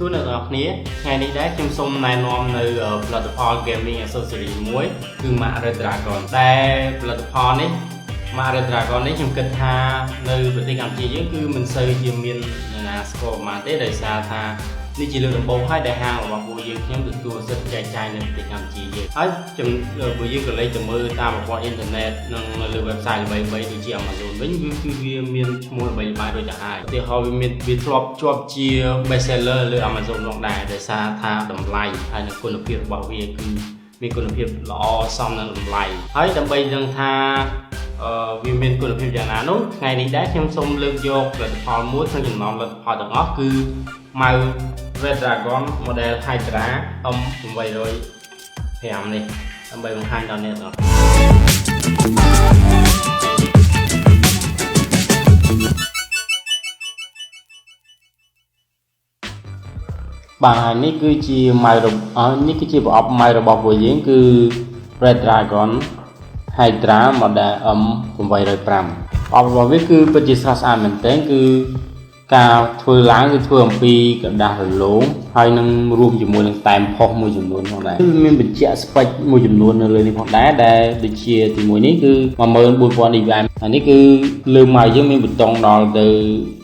ួរអ្នកទាំងអស់គ្នាថ្ងៃនេះដែរខ្ញុំសូមណែនាំនៅផលិតផល gaming accessory មួយគឺ Mouse Redragon តែផលិតផលនេះ Mouse Redragon នេះខ្ញុំគិតថានៅប្រទេសកម្ពុជាយើងគឺមិនសូវជាមានអ្នកណាស្គាល់ប៉ុន្មានទេដោយសារថានេះជាលើកដំបូងហើយដែលហាងរបស់ពួកយើងខ្ញុំទទួលសិទ្ធិចែកចាយនៅប្រទេសកម្ពុជាយើងហើយពួកយើងក៏លេចទៅមើលតាមប្រព័ន្ធអ៊ីនធឺណិតនិងនៅលើ website ល្បីៗដូចជា Amazon វិញវាគឺវាមានឈ្មោះល្បីល្បាញដូចទៅហើយឧទាហរណ៍វាមានវាធ្លាប់ជាប់ជា best seller លើ Amazon ផងដែរដោយសារថាតម្លៃហើយនិងគុណភាពរបស់វាគឺមានគុណភាពល្អសមនឹងតម្លៃហើយដើម្បីដឹងថាវាមានគុណភាពយ៉ាងណានោះថ្ងៃនេះដែរខ្ញុំសូមលើកយកផលិតផលមួយក្នុងចំណោមផលិតផលទាំងអស់គឺ mouse Redragon model Hydra M805 នេះដើម្បីបង្ហាញដល់អ្នកទាំងអស់បាទហើយនេះគឺជា mouse នេះគឺជាប្រអប់ mouse របស់ពួកយើងគឺ Redragon Hydra model M805 ប្រអប់របស់វាគឺពិតជាស្រស់ស្អាតមែនទែនគឺការធ្វើឡើងគឺធ្វើអំពីក្រដាសរលោងហើយនឹងរួមជាមួយនឹងតែមផុសមួយចំនួនផងដែរវាមានបញ្ជាក់ spec មួយចំនួននៅលើនេះផងដែរដែលដូចជាទីមួយនេះគឺ14000 DPI ហើយនេះគឺលើ mouse យើងមានប៊ូតុងដល់ទៅ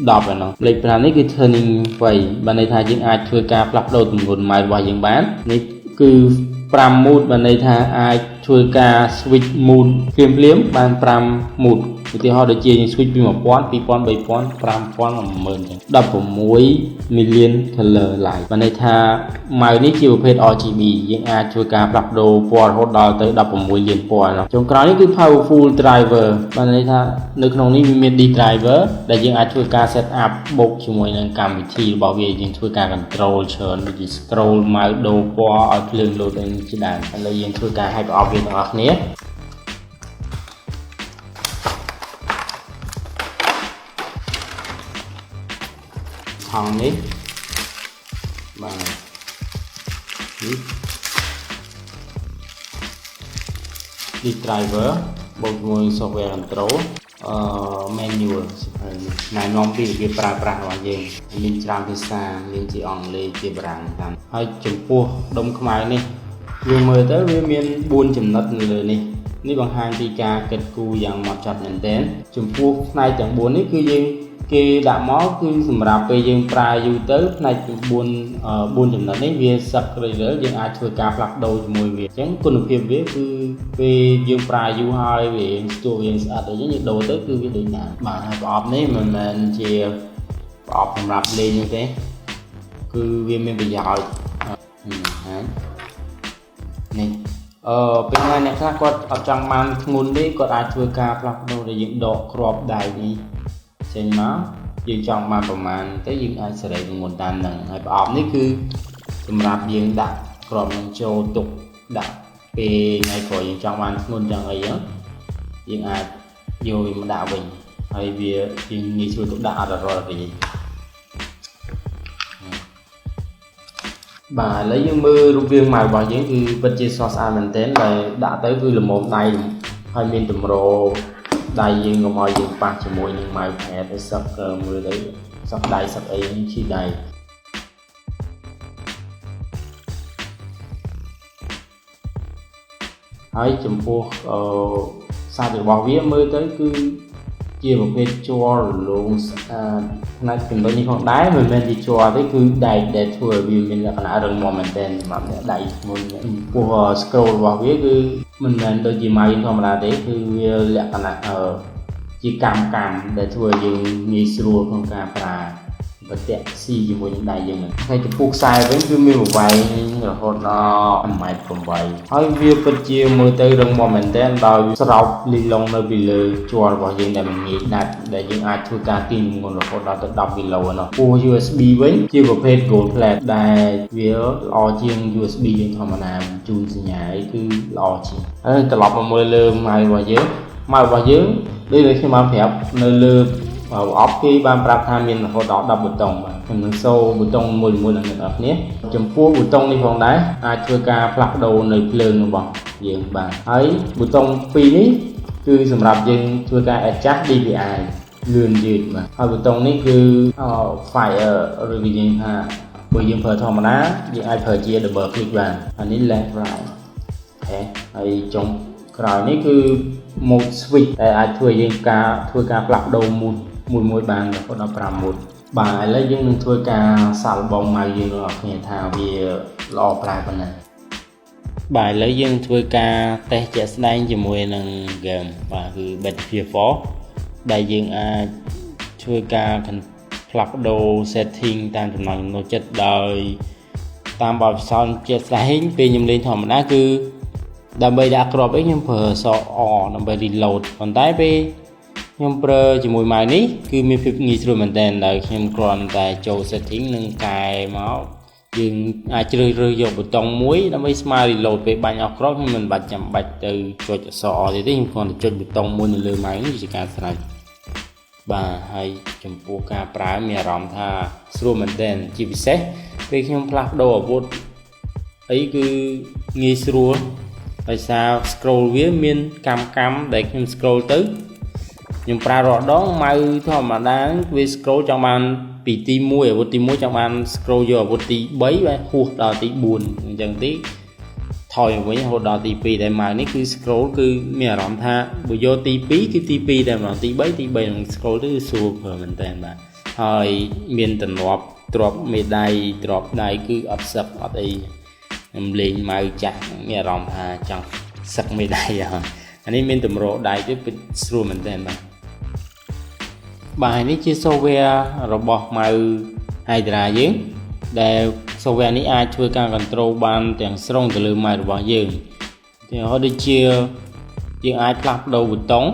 10ឯណោះលេខ5នេះគឺ turning 8បានន័យថាយើងអាចធ្វើការផ្លាស់ប្ដូរទម្ងន់ mouse របស់យើងបាននេះគឺ5 mode បានន័យថាអាចធ្វើការ switch mode ភ្លាមភ្លាមបាន5 mode ឧទាហរណ៍ដូចជាយើង switch ពី1000 2000 3000 5000 10000ចឹង16 million color light បានន័យថា mouse នេះជាប្រភេទ RGB យើងអាចធ្វើការផ្លាស់ប្ដូរពណ៌រហូតដល់ទៅ16លានពណ៌ចុងក្រោយនេះគឺ powerful driver បានន័យថានៅក្នុងនេះវាមាន D driver ដែលយើងអាចធ្វើការ set up បូកជាមួយនឹងកម្មវិធីរបស់វាយើងធ្វើការ control ច្រើនដូចជា scroll mouse ដូរពណ៌ឲ្យភ្លើងលោតអីជាដើមឥឡូវយើងធ្វើការ hack ប្រអប់វាទាំងអស់គ្នាថងនេះបាទនេះ D driver បូកជាមួយ software control manual សៀវភៅនេះណែនាំពីរបៀបប្រើប្រាស់របស់យើងមានច្រើនភាសាមានជាអង់គ្លេសជាបារាំងតាមហើយចំពោះដុំខ្មៅនេះយើងមើលទៅវាមាន4ចំណុចនៅលើនេះនេះបង្ហាញពីការគិតគូរយ៉ាងហ្មត់ចត់មែនទែនចំពោះផ្នែកទាំង4នេះគឺយើងគេដាក់មកគឺសម្រាប់ពេលយើងប្រើយូរទៅផ្នែក4ចំណុចនេះវាសឹករើៗយើងអាចធ្វើការផ្លាស់ប្ដូរជាមួយវាអញ្ចឹងគុណភាពវាគឺពេលយើងប្រើយូរហើយវាស្ទួវាស្អិតអីចឹងយើងដូរទៅគឺវាដូចដើមបាទហើយប្រអប់នេះមិនមែនជាប្រអប់សម្រាប់លេងនោះទេគឺវាមានប្រយោជន៍ហើយនេះពេលណាអ្នកខ្លះគាត់អត់ចង់បានធ្ងន់ទេគាត់អាចធ្វើការផ្លាស់ប្ដូរដែលយើងដកគ្រាប់ដៃនេះចេញមកយើងចង់បានប្រមាណទៅយើងអាចសេរីទម្ងន់តាមនឹងហើយប្រអប់នេះគឺសម្រាប់យើងដាក់គ្រាប់នឹងចូលទុកដាក់ពេលថ្ងៃក្រោយយើងចង់បានធ្ងន់ចង់អីហ្នឹងយើងអាចយកវាមកដាក់វិញហើយវាយើងងាយស្រួលទុកដាក់អត់រត់ទេបាទឥឡូវយើងមើលរូបរាង mouse របស់យើងគឺពិតជាស្រស់ស្អាតមែនទែនដែលដាក់ទៅគឺល្មមដៃហើយមានតម្រដៃយើងកុំឲ្យយើងប៉ះជាមួយនឹង mouse pad ឲ្យសឹកមើលទៅសឹកដៃសឹកអីឈីដៃហើយចំពោះអឺសាច់របស់វាមើលទៅគឺជាប្រភេទជ័ររលោងស្អាតផ្នែកចំណុចនេះផងដែរមិនមែនជាជ័រទេគឺដែកដែលធ្វើឲ្យវាមានលក្ខណៈរឹងមាំមែនទែនសម្រាប់អ្នកដៃធ្ងន់ចំពោះ scroll របស់វាគឺមិនមែនដូចជា mouse ធម្មតាទេគឺវាលក្ខណៈជាកម្មកម្មដែលធ្វើឲ្យយើងងាយស្រួលក្នុងការប្រើបតាក់ស៊ីជាមួយនឹងដៃយើងហ្នឹងហើយចំពោះខ្សែវិញគឺមានប្រវែងរហូតដល់1.8ម៉ែត្រហើយវាពិតជាមើលទៅរឹងមាំមែនទែនដោយស្រោបលីឡុងនៅពីលើជ័ររបស់យើងដែលមិនងាយដាច់ដែលយើងអាចធ្វើការទាញទម្ងន់រហូតដល់ទៅ10គីឡូណោះពោះ USB វិញជាប្រភេទ gold plate ដែលវាល្អជាង USB យើងធម្មតាជូនសញ្ញាអីគឺល្អជាងហើយត្រឡប់មកមើលលើ mouse របស់យើង mouse របស់យើងដូចដែលខ្ញុំបានប្រាប់នៅលើប្រអប់គេបានប្រាប់ថាមានរហូតដល់10ប៊ូតុងបាទខ្ញុំនឹងសូប៊ូតុងមួយមួយដល់អ្នកនរគ្នាចំពោះប៊ូតុងនេះផងដែរអាចធ្វើការផ្លាស់ប្ដូរនៅភ្លើងរបស់យើងបានហើយប៊ូតុងពីរនេះគឺសម្រាប់យើងធ្វើការ adjust DPI លឿនយឺតបាទហើយប៊ូតុងនេះគឺ fire ឬក៏យើងថាប៊ូ បើយើងប្រើធម្មតាយើងអាចប្រើជា double click បានអានេះ left right OK ហើយចុងក្រោយនេះគឺ mode switch ដែលអាចធ្វើឲ្យយើងការធ្វើការផ្លាស់ប្ដូរ mode មួយមួយបានរហូតដល់5 mode បាទឥឡូវយើងនឹងធ្វើការសាកល្បង mouse យើងទាំងអស់គ្នាថាវាល្អប្រើប៉ុណ្ណាបាទឥឡូវយើងធ្វើការតេស្តជាក់ស្ដែងជាមួយនឹង game បាទគឺ Battlefield 4ដែលយើងអាចធ្វើការផ្លាស់ប្ដូរ setting តាមចំណង់ចំណូលចិត្តដោយតាមបទពិសោធន៍ជាក់ស្ដែងពេលខ្ញុំលេងធម្មតាគឺដើម្បីដាក់គ្រាប់អីខ្ញុំប្រើអក្សរ R ដើម្បី reload ប៉ុន្តែពេលខ្ញុំប្រើជាមួយ mouse នេះគឺមានភាពងាយស្រួលមែនទែនដោយខ្ញុំគ្រាន់តែចូល setting និងកែមកយើងអាចជ្រើសរើសយកប៊ូតុងមួយដើម្បីស្មើ reload ពេលបាញ់អស់គ្រាប់ខ្ញុំមិនបាច់ចាំបាច់ទៅចុចអក្សរ R ទៀតទេខ្ញុំគ្រាន់តែចុចប៊ូតុងមួយនៅលើ mouse នេះជាការស្រេចបាទហើយចំពោះការប្រើមានអារម្មណ៍ថាស្រួលមែនទែនជាពិសេសពេលខ្ញុំផ្លាស់ប្ដូរអាវុធអីគឺងាយស្រួលដោយសារ scroll វាមានកម្មកម្មដែលខ្ញុំ scroll ទៅខ្ញុំប្រើរាល់ដង mouse ធម្មតាវា scroll ចង់បានពីទី1អាវុធទី1ចង់បាន scroll យកអាវុធទី3បាទហួសដល់ទី4អញ្ចឹងទីថយមកវិញរហូតដល់ទី2តែ mouse នេះគឺ scroll គឺមានអារម្មណ៍ថាបើយកទី2គឺទី2តែម្ដងទី3ទី3នឹង scroll ទៅគឺស្រួលប្រើមែនតើបាទហើយមានតំណប់ទ្របមេដៃទ្របដៃគឺអត់សឹកអត់អីខ្ញុំលេង mouse ចាស់មានអារម្មណ៍ថាចង់សឹកមេដៃហើយអានេះមានតម្រដៃទៀតពិតស្រួលមែនតើបាទបាទនេះជា software របស់ mouse Hydra យើងដែល software នេះអាចធ្វើការ control បានទាំងស្រុងទៅលើ mouse របស់យើងឧទាហរណ៍ដូចជាយើងអាចផ្លាស់ប្ដូរប៊ូតុង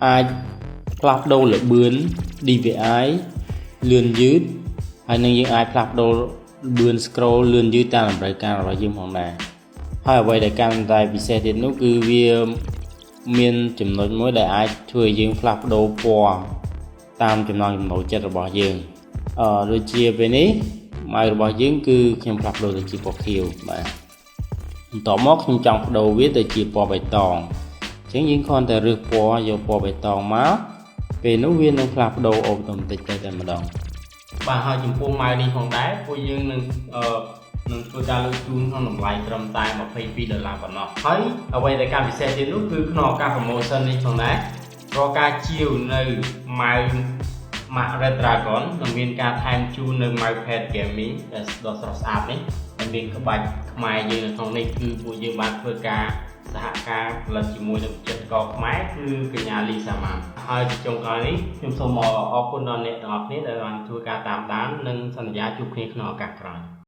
អាចផ្លាស់ប្ដូរល្បឿន DPI លឿនយឺតហើយនឹងយើងអាចផ្លាស់ប្ដូរល្បឿន scroll លឿនយឺតតាមតម្រូវការរបស់យើងផងដែរហើយអ្វីដែលកាន់តែពិសេសទៀតនោះគឺវាមានចំណុចមួយដែលអាចធ្វើឲ្យយើងផ្លាស់ប្ដូរពណ៌តាមចំណង់ចំណូលចិត្តរបស់យើងអឺដូចជាពេលនេះ mouse របស់យើងគឺខ្ញុំផ្លាស់ប្ដូរទៅជាពណ៌ខៀវបាទបន្ទាប់មកខ្ញុំចង់ប្ដូរវាទៅជាពណ៌បៃតងអញ្ចឹងយើងគ្រាន់តែរើសពណ៌យកពណ៌បៃតងមកពេលនោះវានឹងផ្លាស់ប្ដូរ automatic ទៅតែម្ដងបាទហើយចំពោះ mouse នេះផងដែរពួកយើងនឹងអឺនឹងធ្វើការលើកជូនក្នុងតម្លៃត្រឹមតែ22ដុល្លារប៉ុណ្ណោះហើយអ្វីដែលកាន់ពិសេសទៀតនោះគឺក្នុងឱកាស promotion នេះផងដែររាល់ការជាវនៅ mouse ម៉ាក Red Dragon នឹងមានការថែមជូននៅ mousepad gaming ដែលដ៏ស្រស់ស្អាតនេះដែលមានក្បាច់ខ្មែរយើងនៅក្នុងនេះគឺពួកយើងបានធ្វើការសហការផលិតជាមួយនឹងវិចិត្រករខ្មែរគឺកញ្ញាលីសាម៉ាំហើយចុងក្រោយនេះខ្ញុំសូមអរគុណដល់អ្នកទាំងអស់គ្នាដែលបានធ្វើការតាមដាននិងសន្យាជួបគ្នាក្នុងឱកាសក្រោយ។